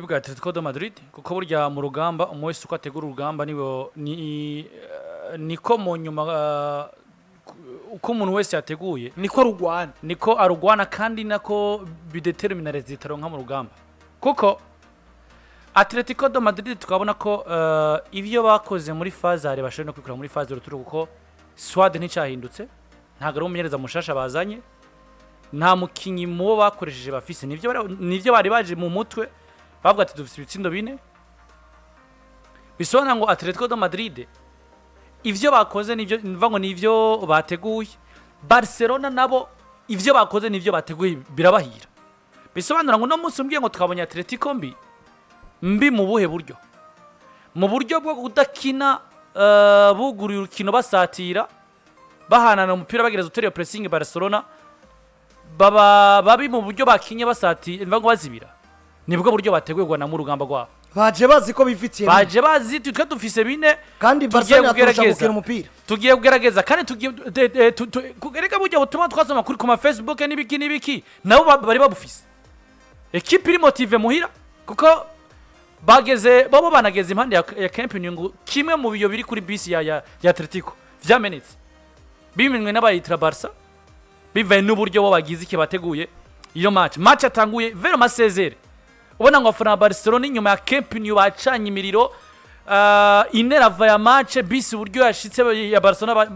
Bwa Atletico de Madrid, kuko burya mu rugamba umwe wese uko ategura urugamba nibo ni niko mu nyuma, uko umuntu wese yateguye niko rugwana. Niko arugwana, kandi nako bidetermina résultat aronka mu rugamba, kuko Atletico de Madrid tukabona ko ibyo bakoze muri phase aller bashobora no kwikura muri phase retour, kuko squad nticyahindutse, ntabwo ari umumenyereza mushasha bazanye, nta mukinyi mu bo bakoresheje bafise, nivyo bari baje mu mutwe bavuga ati dufise ibitsindo bine. Bisobanura ngo Atletico de Madrid ivyo bakoze nivyo, mva ngo nivyo bateguye. Barcelona nabo ivyo bakoze nivyo bateguye, birabahira. Bisobanura ngo uno munsi umbwiye ngo twabonye Atletico mbi mbi mu buhe buryo? Mu buryo bwo kudakina, buguruye urukino, basatira, bahanana umupira, bagereza utera iyo pressing Barcelona, baba babi mu buryo bakinye basatira, mva ngo bazibira, nibwo buryo bateguye na mu rugamba rwabo. Baje bazi ko bifitiye. Baje bazi twe dufise bine. Kandi tugiye Barcelona yaturusha kugerageza. gukina umupira. Tugiye kugerageza kandi tugiye reka burya butumwa twasoma kuri ku ma Facebook n'ibiki n'ibiki, nabo bari babufise. Ekipe iri motivée muhira, kuko bageze bobo banageze impande ya Camp Nou ngo kimwe mu biyo biri kuri bisi ya Atletico vyamenetse, biminwe n'abayitira Barca, bivaye n'uburyo bo bagize iki bateguye iyo match. Match atanguye vers ma 16, ubona ngo abafana ba Barcelona inyuma ya Camp Nou bacanye imiriro, inerava ya match bisi uburyo yashitse ya Barcelona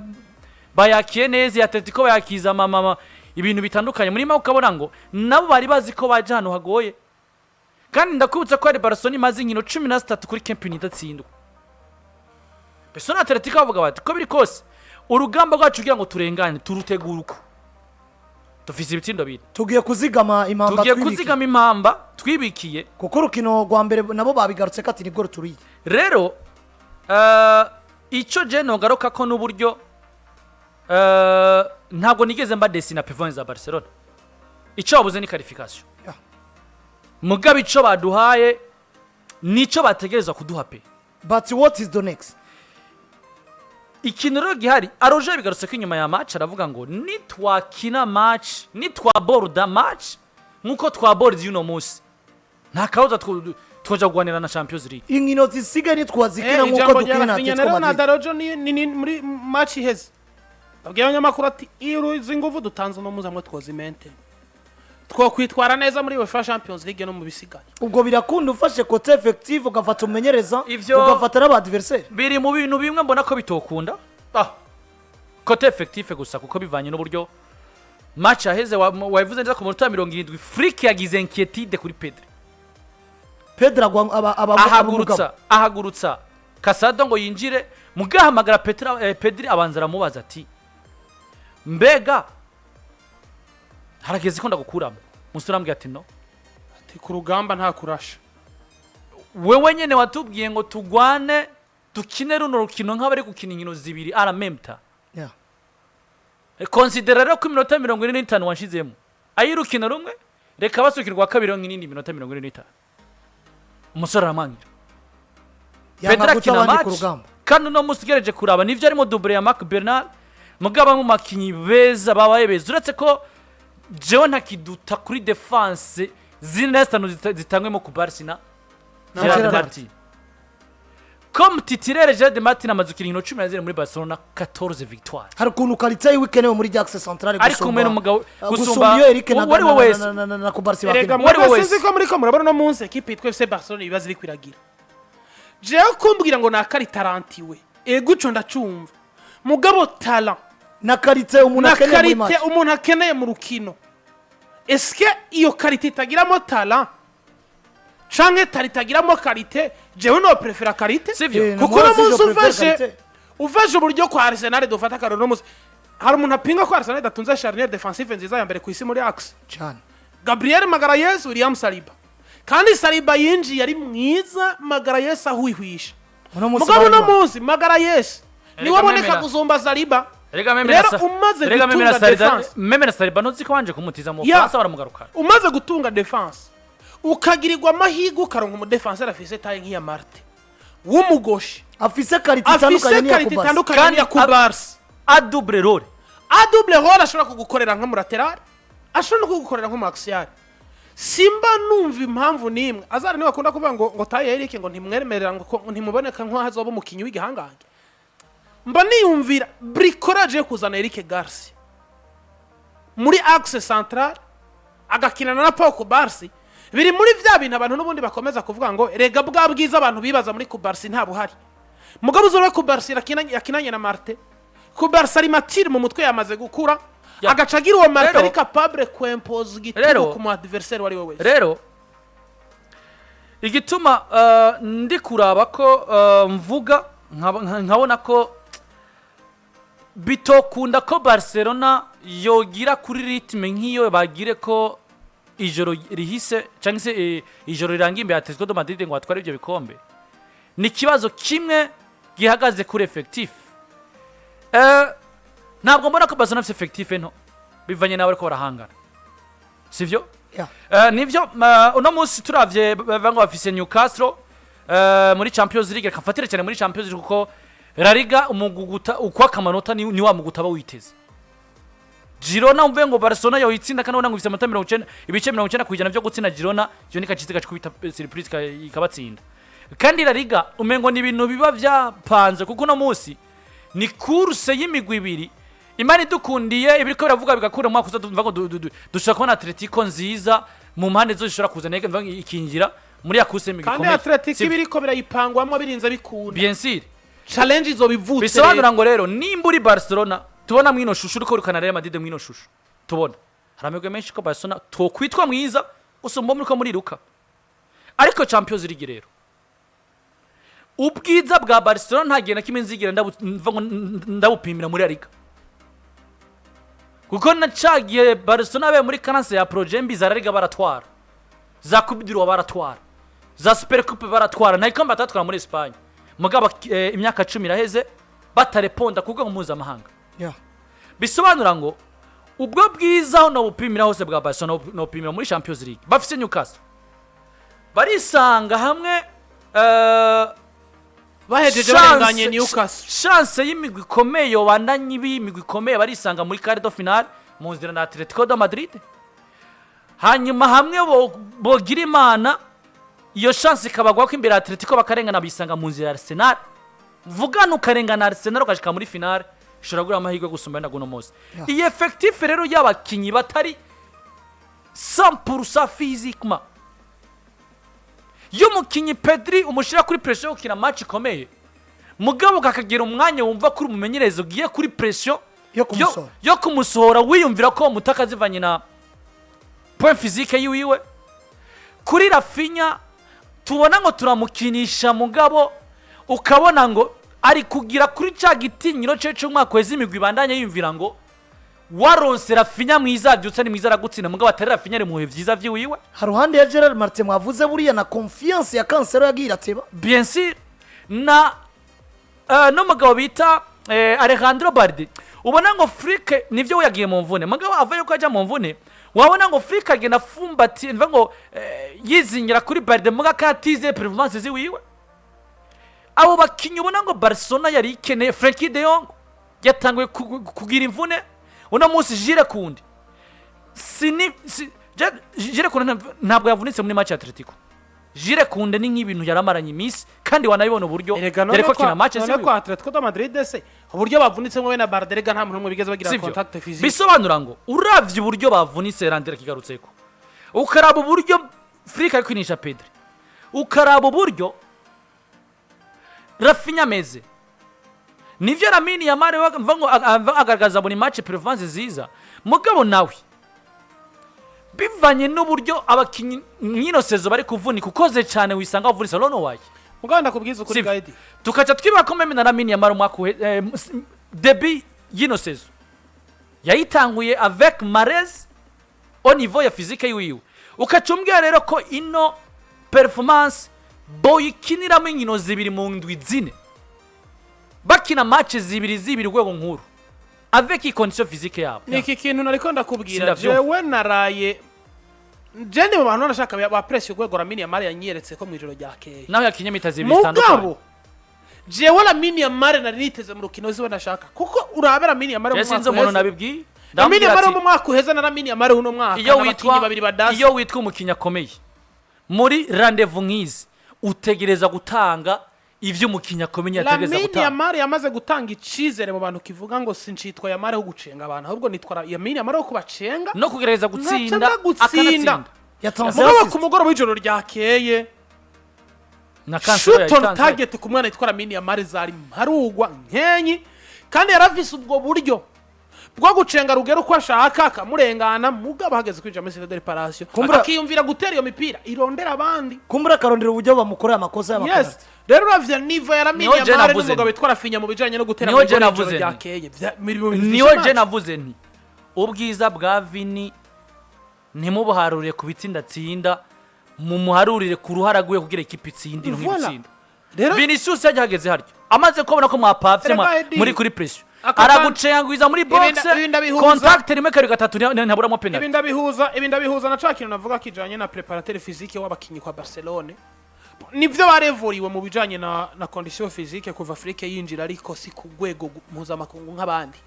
bayakiye neza, ya Atletico bayakiza mama ibintu bitandukanye muri make, ukabona ngo nabo bari bazi ko baje ahantu hagoye. Kandi ndakubutsa ko hari Barcelona imaze inkino 13 kuri Camp Nou idatsindwa. Barcelona, Atletico bavuga bati ko biri kose urugamba rwacu kugira ngo turengane turutegure uko dufise ibitsindo bine. Tugiye kuzigama impamba Tugiye twibikiye. kuzigama impamba twibikiye. Kuko urukino rwa mbere nabo babigarutse ko ati nibwo ruturiye. Rero icyo je nogaruka ko n'uburyo ntabwo nigeze mba déçu na performance za Barcelona. Icyo babuze ni qualification. Mugabo icyo baduhaye nicyo bategerezwa kuduha pe. But what is the next? Ikintu rero gihari, Araujo bigarutse ko inyuma ya match aravuga ngo nitwakina match, nitwaborda match nk'uko twaborda uno munsi, nta kabuza twoja kuganira na Champions League. Inkino zisigaye nitwazikina nk'uko Ijambo rya dukina na Raphinha Atletico rero na Madrid. Araujo ni muri match iheze babwiye abanyamakuru ati iyo izi nguvu dutanze uno munsi hamwe twozimente twokwitwara neza muri UEFA Champions League no mu bisigaye. Ubwo birakunda ufashe côté effectif, ugafata umumenyereza, ugafata n'aba adversaire. Biri mu bintu bimwe mbona ko bitokunda côté effectif gusa, kuko bivanye n'uburyo match yaheze, wabivuze neza, ku munota wa 70 Flick yagize inquiétude kuri Pedri. Pedro agwa aba umugabo. Ahagurutsa Casado ngo yinjire, mugahamagara Pedri, abanza aramubaza ati mbega harageze ko ndagukuramo? Umusore arambwira ati no. Ati ku rugamba nta kurasha. Wewe nyene watubwiye ngo tugwane, dukine runo rukino nk'abari gukina inkino zibiri en même temps. Considéra rero ko iminota 45 wanshizemo ay'urukino rumwe, reka basukirwa kabiri nk'inindi minota 45. Umusore aramwangira. Yanga Pedro guta akina abandi ku match rugamba. Kandi uno munsi ugerageje kuraba nivyo arimo doublé ya Marc Bernal, mugabo bamwe mu bakinyi beza babaye beza, uretse ko jewe ntakiduta kuri défense zine zitanu zitangwemo ku Barca na Gerard Gerard. Martin comme titulaire. Gerard Martin amaze gukina inkino 14 muri Barcelona, 14 victoire. Hari ukuntu qualité yiwe ikenewe muri axe centrale Ari kumwe n'umugabo gusumba iyo Eric na uwo ari we wese. na Cubarsi Erega bakina. Uwo ari we mwebwe wese. sinzi ko muri ko murabona uno munsi ekipe yitwa FC Barcelona ibibazo iri kwiragira. Jewe kumbwira ngo nakari tarantiwe, ego ico ndacumva, mugabo talent Na qualité umuntu na akeneye muri qualité match. umuntu akeneye mu rukino, eske iyo qualité itagiramo talent canke talent itagiramo qualité? Jewe no préféra qualité. Sivyo? Kuko Moi uno aussi, je munsi préfère ufashe qualité. ufashe uburyo kwa Arsenal, dufata akarorero, uno munsi hari umuntu apinga ko Arsenal idatunze charnière défensive nziza ya mbere ku isi muri axe? Cyane. Gabriel Magalhaes, William Saliba. Kandi Saliba yinjiye ari mwiza, Magalhaes ahwihwisha. Uno munsi Mugabo uno bari munsi Magalhaes niwe Erega aboneka memera. gusumba Saliba. Erega memera Rero umaze erega memera gutunga Saliba, défense. memera Saliba ntuzi ko wanje kumutiza mu Ya. Faransa baramugarukana. Umaze gutunga défense, ukagirirwa amahirwe ukaronka umudefenseur afise taille nk'iya Martin w'umugoshi, afise qualité afise itandukanye n'iya qualité Cubarsi. itandukanye Kandi n'iya Cubarsi, a double rôle. A double rôle, ashobora kugukorera nka mu latéral, ashobora no kugukorera nko mu axial. Simba numva impamvu n'imwe azara niwe akunda kuvuga ngo taye Eric ngo ntimwemerera, ngo ntimuboneka nk'aho azoba umukinnyi w'igihangange. Mba niyumvira bricolage yo kuzana Eric Garcia muri axe central agakinana na Pau Cubarsi, biri muri vya bintu abantu n'ubundi bakomeza kuvuga ngo rega bwa bwiza abantu bibaza muri Cubarsi nta buhari. Mugabo uzore Cubarsi yakinanye na Martin, Cubarsi ari mature mu mutwe, yamaze gukura, agaca agira uwo Martin ari capable kwempoza igitugu ku mu adversaire uwo ari we wese. Rero igituma ndi kuraba ko mvuga nkabona ko bitokunda ko Barcelona yogira kuri rythme nk'iyo bagire ko ijoro rihise cyangwa se ijoro rirangiye imbere ya Atletico de Madrid ngo batware ibyo bikombe, ni ikibazo kimwe gihagaze kuri effectif. Ntabwo mbona ko Barcelona ifite effectif nto bivanye n'abo ariko barahangana, sivyo? Yeah. Nivyo, uno munsi turavye bavuga ngo bafise Newcastle muri Champions League. Reka mfatire cyane muri Champions League, kuko La Liga umuguguta ukwaka amanota ni wa muguta aba witeze. Girona, umve ngo Barcelona yoyitsinda kandi ubona ngo ifise amanota 90 ibice 90% byo gutsinda Girona. Girona ikacize igacukubita surprise ikabatsinda. Kandi La Liga umengo ni ibintu biba vyapanze, kuko uno munsi ni course y'imigwi ibiri. Imana idukundiye ibiriko biravuga bigakura mu mwaka uza, tuvuga ngo dushobora kubona Atletico nziza mu mpande zose, ishobora kuza nega mvuga ngo ikinjira muri ya course y'imigwi Kandi ikomeye. Atletico ibiriko birayipangwamwo birinze bikunda. Bien sûr. Challenge izoba ivutse. Bisobanura ngo rero nimba uri Barcelona, tubona mwino shusho uriko urukana Real Madrid, mwino shusho tubona hari amahirwe menshi ko Barcelona tokwitwa mwiza gusumba muriko muriruka. Ariko Champions League rero, ubwiza bwa Barcelona nta gihe na kimwe nzigera mva ngo ndabupimira muri La Liga, kuko nacagiye Barcelona abaye muri carence ya projet mbi za La Liga baratwara, za Coupe du Roi baratwara, za Super Coupe baratwara, nta ikombe batatwara muri Espagne. Mugabo imyaka 10 iraheze batareponda ku rwego mpuzamahanga. Bisobanura ngo ubwo bwiza aho nobupimira hose bwa Barcelona nobupimira muri Champions League. Bafise Newcastle, barisanga hamwe Bahejeje barenganye Newcastle. Chance y'imigwi ikomeye yobandanye iba imigwi ikomeye, barisanga muri quart de finale mu nzira na Atletico de Madrid. Hanyuma hamwe bogira Imana iyo chance ikabagwa ko imbere ya Atletico bakarengana, bisanga mu nzira ya Arsenal. Vugana ukarengana Arsenal ukashika muri finale, ushobora guha amahirwe gusumba yenda guno munsi. Iyi effectif rero y'abakinyi batari 100% physiquement, iyo umukinyi Pedri umushyira kuri pression yo gukina match ikomeye, mugabo kakagira umwanya wumva kuri umumenyereza ugiye kuri pression yo kumusohora. Yo kumusohora, wiyumvira ko mutaka zivanye na point physique yiwiwe. Kuri Raphinha tubona ngo turamukinisha, mugabo ukabona ngo ari kugira kuri ca gitinyiro ce c'umwaka weza, imigwi ibandanya yiyumvira ngo waronse Raphinha mwiza abyutse ni mwiza aragutsinda, mugabo atari Raphinha ari mu bihe vyiza vyiwiwe. Haruhande ya Gerard Martin mwavuze, buriya na confiance ya Cancelo yagiye irateba. Bien sûr, na n'umugabo bita Alejandro Balde, ubona ngo Flick nivyo we yagiye mu mvune, mugabo ava yuko ajya mu mvune wabona ngo Flick agenda afumbatiye, mva ngo yizingira kuri Balde, muga katize performance ziwiwe. Abo bakinyi ubona ngo Barcelona yari ikeneye, Frenkie de Jong yatanguye kugira imvune uno munsi, Jules Koundé sini si, Jules Koundé ntabwo yavunitse muri match ya Atletico. Jules Koundé ni nk'ibintu yaramaranye iminsi, kandi wanabibona uburyo Erega none yariko ko akina match none ziwiwe. ko Atletico de Madrid se uburyo bavunitsemo we na Balde, rega nta muntu n'umwe bigeze bagira Sivyo? contact physique. Bisobanura ngo uravye uburyo bavunitse, Randera kigarutseko, ukaraba uburyo Flick ari kwinisha Pedri, ukaraba uburyo Raphinha ameze, nivyo Lamine Yamal mva ngo agaragaza buri match performance nziza, mugabo nawe bivanye n'uburyo abakinyi mw'ino saison bari kuvunika, ukoze cyane wisanga wavunitse Rono waye. Mugabo ndakubwiza ukuri, Sivyo? Guide. Tukaca twibuka ko même na Lamine Yamal umwaka début y'ino saison yayitanguye avec malaise au niveau ya physique yiwiwe. Ukaca umbwira rero ko ino performance boyikiniramo inkino zibiri mu ndwi 4, bakina match zibiri zibiri urwego nkuru avec iyi condition physique yabo. Ni iki kintu nariko ndakubwira. Sindavyumva. Jewe naraye je ndi mu bantu nashaka ba press urwego Lamine Yamal yanyeretse ko mu ijoro ryakeye. Naho yakinye mi-temps zibiri zitandukanye. Mugabo jewe Lamine Yamal nari niteze mu rukino ziwe nashaka, kuko urabe Lamine Yamal mu Je sinzi mwaka umuntu uheze nabibwiye. Lamine Ndamubwira Yamal ati, mu mwaka uheze na Lamine Yamal uno mwaka, iyo n'abakinyi witwa babiri badasa. Iyo witwa umukinnyi akomeye muri rendez-vous nk'izi, utegereza gutanga ivyo umukinnyi akomeye ategereza Lamine gutanga. Yamal yamaze gutanga icizere mu bantu kivuga ngo sincitwa Yamal ho gucenga abantu, ahubwo nitwa Lamine Yamal ho kubacenga no kugerageza gutsinda. Ntaca gutsinda. Akanatsinda. Yatanze Mugabo assist. ku mugoroba w'ijoro ryakeye, na Cancelo shoot on yayitanze. target ku mwana yitwa Lamine Yamal zari mparugwa nkenyi, kandi yarafise ubwo buryo bwo gucenga rugero uko ashaka akamurengana, mugabo hageze kwinjira muri surface de réparation akiyumvira gutera iyo mipira irondera abandi. Kumbura akarondera uburyo bamukorera amakosa Yes. y'amapenalty. Rero uravye niveau ya Lamine Niho je Yamal navuze n'umugabo nti. witwa Raphinha mu bijanye no gutera Niho mu je igori navuze ijoro nti. ryakeye. Biri mu bintu Niho vyinshi je match. navuze nti ubwiza bwa Vini ntimubuharurire ku bitsinda atsinda, mumuharurire ku ruhare aguye kugira ikipe itsinde Voilà. nk'ibitsinda. Rero Vinicius yagihageze haryo amaze kubona ko mwapavye Erega Eddie, muri kuri pression, aragucengwiza muri box, ibi ndabihuza. Contact rimwe, kabiri, gatatu, ntihaburamo Ibi penalty. ndabihuza, ibi ndabihuza na ca kintu navuga kijanye na préparateur physique w'abakinyi kwa Barcelone. Nivyo, barevuriwe mu bijanye na condition physique kuva Afrique yinjira, ariko si ku rwego mpuzamakungu nk'abandi.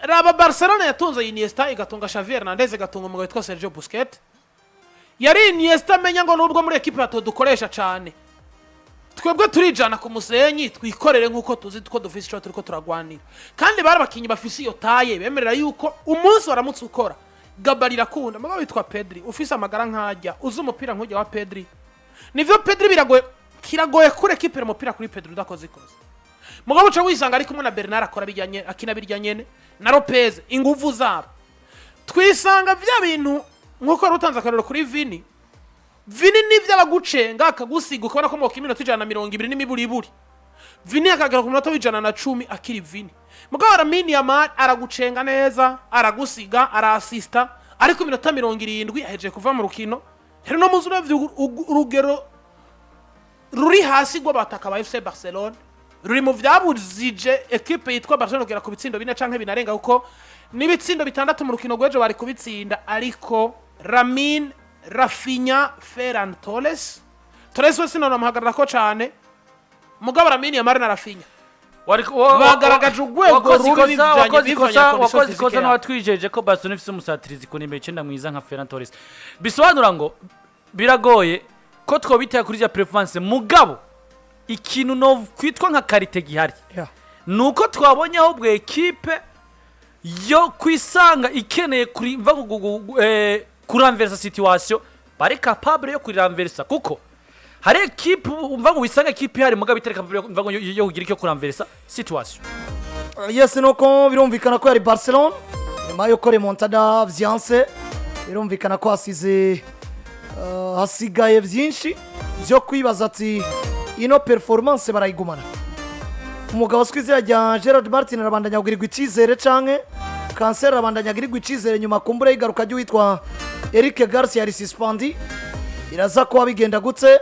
Raba Barcelone yatunze Iniesta, igatunga Xavi Hernandez, igatunga umugabo witwa Sergio Busquets. Yari Iniesta amenya ngo nubwo muri ekipe dukoresha cane, twebwe turijana ku musenyi twikorere nk'uko tuzi ko dufise ico turiko turagwanira. Kandi bari abakinyi bafise iyo taille bemerera yuko umunsi waramutse ukora gabari irakunda. Mugabo witwa Pedri ufise amagara nk'ajya, uzi umupira nk'ujya wa Pedri, nivyo, Pedri biragoye, kiragoye kure kipera umupira kuri Pedri udakoze ikoze. Mugabo uca wisanga ari kumwe na Bernard akora bijyanye, akina birya nyene na Lopez, inguvu zabo twisanga vya bintu nk'uko wari utanze akarorero kuri Vini. Vini nivyo, abagucenga akagusiga, ukabona ko mwoka iminota 120 n'imiburiburi, Vini akagera ku munota w'110 akiri Vini. Mugabo Lamine Yamal aragucenga neza, aragusiga, arasista, ariko iminota 70 ahejeje kuva mu rukino. Rero no muzi uravye urugero ruri hasi rw'abataka ba FC Barcelone ruri mu vyabuzije ekipe yitwa Barcelone kugera ku bitsindo bine canke binarenga, kuko n'ibitsindo bitandatu mu rukino rw'ejo bari kubitsinda. Ariko Lamine, Raphinha, Ferran Torres, Torres we sinonamuhagarara ko cane, mugabo Lamine Yamal na Raphinha bagaragaje urwego wakoze rubi ikosa, wakoze bivanye ikosa, na condition wakoze physique ikosa yabo. N'abatwijeje ko Barcelona ifise umusatirizi ku nimero 9 mwiza nka Ferran Torres, bisobanura ngo biragoye ko twobitaya kuri za performance. Mugabo ikintu no kwitwa nka qualité gihari nuko twabonye ahubwo ekipe yo kwisanga ikeneye kuramversa situation, bari capable yo kuriramversa, kuko hari ekipe umva ngo wisanga ekipe ihari mugabo itari capable yo- umva ngo yo kugira icyo kuramversa situation. Yes, nuko birumvikana ko yari Barcelone nyuma yuko remontada vyanse, birumvikana ko hasize hasigaye byinshi byo kwibaza ati ino performance barayigumana? Umugabo uzwi izina rya Gerard Martin arabandanya kugirirwa icyizere, canke Cancelo arabandanya agirirwa icyizere nyuma kumbura y'igaruka ry'uwitwa Eric Garcia yari suspendu? Biraza kuba bigenda gutse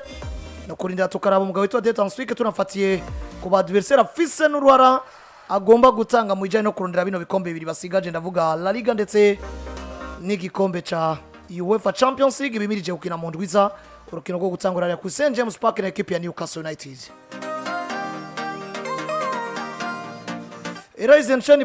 no kurindira tukaraba umugabo witwa Detan Swike, tunafatiye ku ba adversaire afise n'uruhara agomba gutanga mu bijyanye no kurondera bino bikombe bibiri basigaje, ndavuga La Liga ndetse n'igikombe ca UEFA Champions League bimirije gukina mu ndwiza urukino rwo gutangura ku St James Park na ekipe ya Newcastle United. Eraisen Shani.